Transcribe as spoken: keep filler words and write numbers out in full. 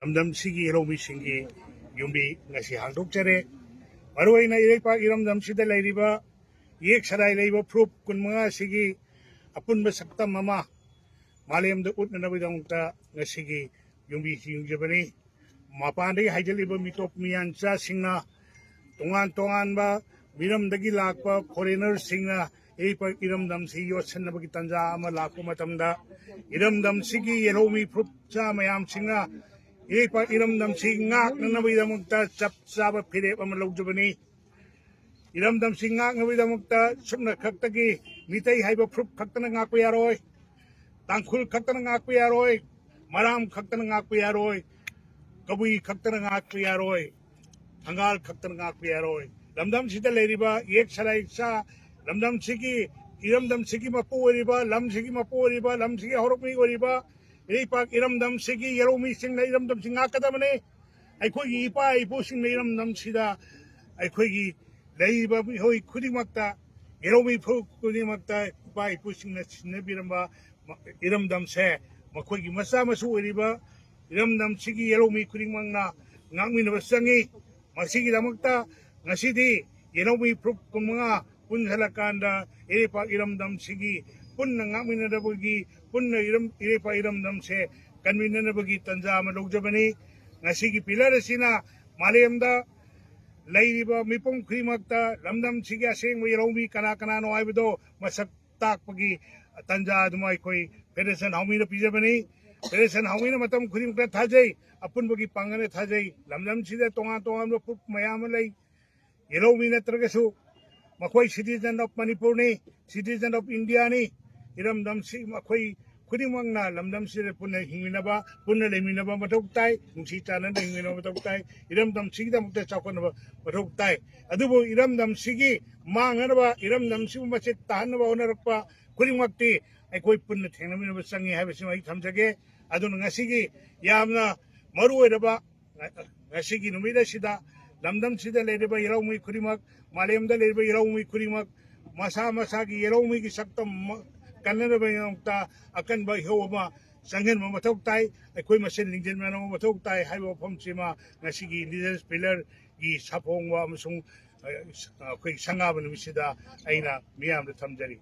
ꯂꯝꯗꯝꯁꯤꯒꯤ ꯌꯦꯜꯍꯧꯃꯤꯁꯤꯡꯒꯤ ꯌꯨꯝꯕꯤ ꯉꯁꯤ ꯍꯥꯡꯗꯣꯛꯆꯔꯦ꯫ ꯃꯔꯨꯑꯣꯏꯅ ꯏꯔꯩꯄꯥꯛ ꯏꯔꯝꯗꯝꯁꯤꯗ ꯂꯩꯔꯤꯕ ꯏꯌꯦꯛ ꯁꯂꯥꯏ ꯂꯩꯕ ꯐꯨꯔꯨꯞ ꯀꯨꯟꯃꯉꯥ ꯑꯁꯤꯒꯤ ꯑꯄꯨꯟꯕ ꯁꯛꯇꯝ ꯑꯃ ꯃꯥꯂꯦꯝꯗ ꯎꯠꯅꯅꯕꯒꯤꯗꯃꯛꯇ ꯉꯁꯤꯒꯤ ꯌꯨꯝꯕꯤꯁꯤ ꯌꯨꯡꯖꯕꯅꯤ꯫ ꯃꯄꯥꯟꯗꯒꯤ ꯍꯥꯏꯖꯤꯜꯂꯤꯕ ꯃꯤꯇꯣꯞ ꯃꯤꯌꯥꯟꯆꯥꯁꯤꯡꯅ, ꯇꯣꯉꯥꯟ ꯇꯣꯉꯥꯟꯕ ꯃꯤꯔꯝꯗꯒꯤ ꯂꯥꯛꯄ ꯐꯣꯔꯦꯅꯔꯁꯤꯡꯅ ꯏꯔꯩꯄꯥꯛ ꯏꯔꯝꯗꯝꯁꯤ ꯌꯣꯠꯁꯤꯟꯅꯕꯒꯤ ꯇꯥꯟꯖꯥ ꯑꯃ ꯂꯥꯛꯄ ꯃꯇꯝꯗ, ꯏꯔꯝꯗꯝꯁꯤꯒꯤ ꯌꯦꯜꯍꯧꯃꯤ ꯐꯨꯔꯨꯞꯆꯥ ꯃꯌꯥꯝꯁꯤꯡꯅ ꯏꯔꯩꯄꯥꯛ ꯏꯔꯝꯗꯝꯁꯤ ꯉꯥꯛꯅꯅꯕꯒꯤꯗꯃꯛꯇ ꯆꯞ ꯆꯥꯕ ꯐꯤꯔꯦꯞ ꯑꯃ ꯂꯧꯖꯕꯅꯤ꯫ ꯏꯔꯝꯗꯝꯁꯤ ꯉꯥꯛꯅꯕꯒꯤꯗꯃꯛꯇ ꯁꯨꯞꯅ ꯈꯛꯇꯒꯤ ꯃꯤꯇꯩ ꯍꯥꯏꯕ ꯐꯨꯔꯨꯞ ꯈꯛꯇꯅ ꯉꯥꯛꯄ ꯌꯥꯔꯣꯏ, ꯇꯥꯡꯈꯨꯜ ꯈꯛꯇꯅ ꯉꯥꯛꯄ ꯌꯥꯔꯣꯏ, ꯃꯔꯥꯝ ꯈꯛꯇꯅ ꯉꯥꯛꯄ ꯌꯥꯔꯣꯏ, ꯀꯕꯨꯏ ꯈꯛꯇꯅ ꯉꯥꯛꯄ ꯌꯥꯔꯣꯏ, ꯊꯪꯒꯥꯜ ꯈꯛꯇꯅ ꯉꯥꯛꯄ ꯌꯥꯔꯣꯏ꯫ ꯂꯝꯗꯝꯁꯤꯗ ꯂꯩꯔꯤꯕ ꯏꯌꯦꯛ ꯁꯂꯥꯏꯆꯥ, ꯂꯝꯗꯝꯁꯤꯒꯤ, ꯏꯔꯝꯗꯝꯁꯤꯒꯤ ꯃꯄꯨ ꯑꯣꯏꯔꯤꯕ, ꯂꯝꯁꯤꯒꯤ ꯃꯄꯨ ꯑꯣꯏꯔꯤꯕ, ꯂꯝꯁꯤꯒꯤ ꯍꯧꯔꯛꯃꯤ ꯑꯣꯏꯔꯤꯕ ꯏꯔꯩꯄꯥꯛ ꯏꯔꯝꯗꯝꯁꯤꯒꯤ ꯌꯦꯜꯍꯧꯃꯤꯁꯤꯡꯅ ꯏꯔꯝꯗꯝꯁꯤ ꯉꯥꯛꯀꯗꯕꯅꯤ꯫ ꯑꯩꯈꯣꯏꯒꯤ ꯏꯄꯥ ꯏꯄꯨꯁꯤꯡꯅ ꯏꯔꯝꯗꯝꯁꯤꯗ ꯑꯩꯈꯣꯏꯒꯤ ꯂꯩꯔꯤꯕ ꯃꯤꯑꯣꯏ ꯈꯨꯗꯤꯡꯃꯛꯇ, ꯌꯦꯜꯍꯧꯃꯤ ꯐꯨꯔꯨꯞ ꯈꯨꯗꯤꯡꯃꯛꯇ ꯏꯄꯥ ꯏꯄꯨꯁꯤꯡꯅ ꯁꯤꯟꯅꯕꯤꯔꯝꯕ ꯏꯔꯝꯗꯝꯁꯦ ꯃꯈꯣꯏꯒꯤ ꯃꯆꯥ ꯃꯁꯨ ꯑꯣꯏꯔꯤꯕ ꯏꯔꯝꯗꯝꯁꯤꯒꯤ ꯌꯦꯜꯍꯧꯃꯤ ꯈꯨꯗꯤꯡꯃꯛꯅ ꯉꯥꯛꯃꯤꯟꯅꯕ ꯆꯪꯉꯤ꯫ ꯃꯁꯤꯒꯤꯗꯃꯛꯇ ꯉꯁꯤꯗꯤ ꯌꯦꯜꯍꯧꯃꯤ ꯐꯨꯔꯨꯞ ꯀꯨꯟꯃꯉꯥ ꯄꯨꯟꯁꯤꯜꯂꯀꯥꯟꯗ ꯏꯔꯩꯄꯥꯛ ꯏꯔꯝꯗꯝꯁꯤꯒꯤ ꯄꯨꯟꯅ ꯉꯥꯛꯃꯤꯟꯅꯅꯕꯒꯤ, ꯄꯨꯟꯅ ꯏꯔꯝ-, ꯏꯔꯩꯄꯥꯛ ꯏꯔꯝꯗꯝꯁꯦ ꯀꯟꯃꯤꯟꯅꯅꯕꯒꯤ ꯇꯥꯟꯖꯥ ꯑꯃ ꯂꯧꯖꯕꯅꯤ꯫ ꯉꯁꯤꯒꯤ ꯄꯤꯂꯔ ꯑꯁꯤꯅ ꯃꯥꯂꯦꯝꯗ ꯂꯩꯔꯤꯕ ꯃꯤꯄꯨꯝ ꯈꯨꯗꯤꯡꯃꯛꯇ ꯂꯝꯗꯝꯁꯤꯒꯤ ꯑꯁꯦꯡꯕ ꯌꯦꯜꯍꯧꯃꯤ ꯀꯅꯥ ꯀꯅꯥꯅꯣ ꯍꯥꯏꯕꯗꯣ ꯃꯁꯛ ꯇꯥꯛꯄꯒꯤ ꯇꯥꯟꯖꯥ ꯑꯗꯨꯃ ꯑꯩꯈꯣꯏ ꯐꯦꯗꯦꯔꯦꯁꯟ ꯍꯥꯎꯃꯤꯗ ꯄꯤꯖꯕꯅꯤ꯫ ꯐꯦꯗꯦꯔꯦꯁꯟ ꯍꯥꯎꯃꯤꯅ ꯃꯇꯝ ꯈꯨꯗꯤꯡꯃꯛꯇ ꯊꯥꯖꯩ, ꯑꯄꯨꯟꯕꯒꯤ ꯄꯥꯡꯒꯜꯅ ꯊꯥꯖꯩ꯫ ꯂꯝꯗꯝꯁꯤꯗ ꯇꯣꯉꯥꯟ ꯇꯣꯉꯥꯟꯕ ꯐꯨꯔꯨꯞ ꯃꯌꯥꯝ ꯑꯃ ꯂꯩ꯫ ꯌꯦꯜꯍꯧꯃꯤ ꯅꯠꯇ꯭ꯔꯒꯁꯨ ꯃꯈꯣꯏ citizen of ꯃꯅꯤꯄꯨꯔꯅꯤ, citizen of ꯏꯟꯗꯤꯌꯥꯅꯤ꯫ ꯏꯔꯝꯗꯝꯁꯤ ꯃꯈꯣꯏ ꯈꯨꯗꯤꯡꯃꯛꯅ ꯂꯝꯗꯝꯁꯤꯗ ꯄꯨꯟꯅ ꯍꯤꯡꯃꯤꯟꯅꯕ, ꯄꯨꯟꯅ ꯂꯩꯃꯤꯟꯅꯕ ꯃꯊꯧ ꯇꯥꯏ, ꯅꯨꯡꯁꯤ ꯆꯥꯟꯅꯅ ꯍꯤꯡꯃꯤꯟꯅꯕ ꯃꯊꯧ ꯇꯥꯏ, ꯏꯔꯝꯗꯝꯁꯤꯒꯤꯗꯃꯛꯇ ꯆꯥꯎꯈꯠꯅꯕ ꯃꯊꯧ ꯇꯥꯏ꯫ ꯑꯗꯨꯕꯨ ꯏꯔꯝꯗꯝꯁꯤꯒꯤ ꯃꯥꯡꯅꯅꯕ, ꯏꯔꯝꯗꯝꯁꯤꯕꯨ ꯃꯆꯦꯠ ꯇꯥꯍꯟꯅꯕ ꯍꯣꯠꯅꯔꯛꯄ ꯈꯨꯗꯤꯡꯃꯛꯇꯤ ꯑꯩꯈꯣꯏ ꯄꯨꯟꯅ ꯊꯦꯡꯅꯃꯤꯟꯅꯕ ꯆꯪꯉꯤ ꯍꯥꯏꯕꯁꯤꯃ ꯑꯩ ꯊꯝꯖꯒꯦ꯫ ꯑꯗꯨꯅ ꯉꯁꯤꯒꯤ ꯌꯥꯝꯅ ꯃꯔꯨ ꯑꯣꯏꯔꯕ ꯉ-, ꯉꯁꯤꯒꯤ ꯅꯨꯃꯤꯠ ꯑꯁꯤꯗ ꯂꯝꯗꯝꯁꯤꯗ ꯂꯩꯔꯤꯕ ꯌꯦꯜꯍꯧꯃꯤ ꯈꯨꯗꯤꯡꯃꯛ, ꯃꯥꯂꯦꯝꯗ ꯂꯩꯔꯤꯕ ꯌꯦꯜꯍꯧꯃꯤ ꯈꯨꯗꯤꯡꯃꯛ ꯃꯁꯥ ꯃꯁꯥꯒꯤ ꯌꯦꯜꯍꯧꯃꯤꯒꯤ ꯁꯛꯇꯝ ꯃ-, ꯀꯟꯅꯅꯕꯒꯤꯗꯃꯛꯇ ꯑꯀꯟꯕ ꯏꯍꯧ ꯑꯃ ꯆꯪꯍꯟꯕ ꯃꯊꯧ ꯇꯥꯏ꯫ ꯑꯩꯈꯣꯏ ꯃꯁꯦꯟ ꯂꯤꯡꯖꯦꯜ ꯃꯥꯟꯅꯕ ꯃꯊꯧ ꯇꯥꯏ ꯍꯥꯏꯕ ꯋꯥꯐꯝꯁꯤꯃ ꯉꯁꯤꯒꯤ Indigenous Pillarꯒꯤ ꯁꯥꯐꯣꯡꯕ ꯑꯃꯁꯨꯡ, ꯑ, ꯑꯩꯈꯣꯏꯒꯤ ꯁꯪꯒꯥꯕ ꯅꯨꯃꯤꯠꯁꯤꯗ ꯑꯩꯅ ꯃꯤꯌꯥꯝꯗ ꯊꯝꯖꯔꯤ꯫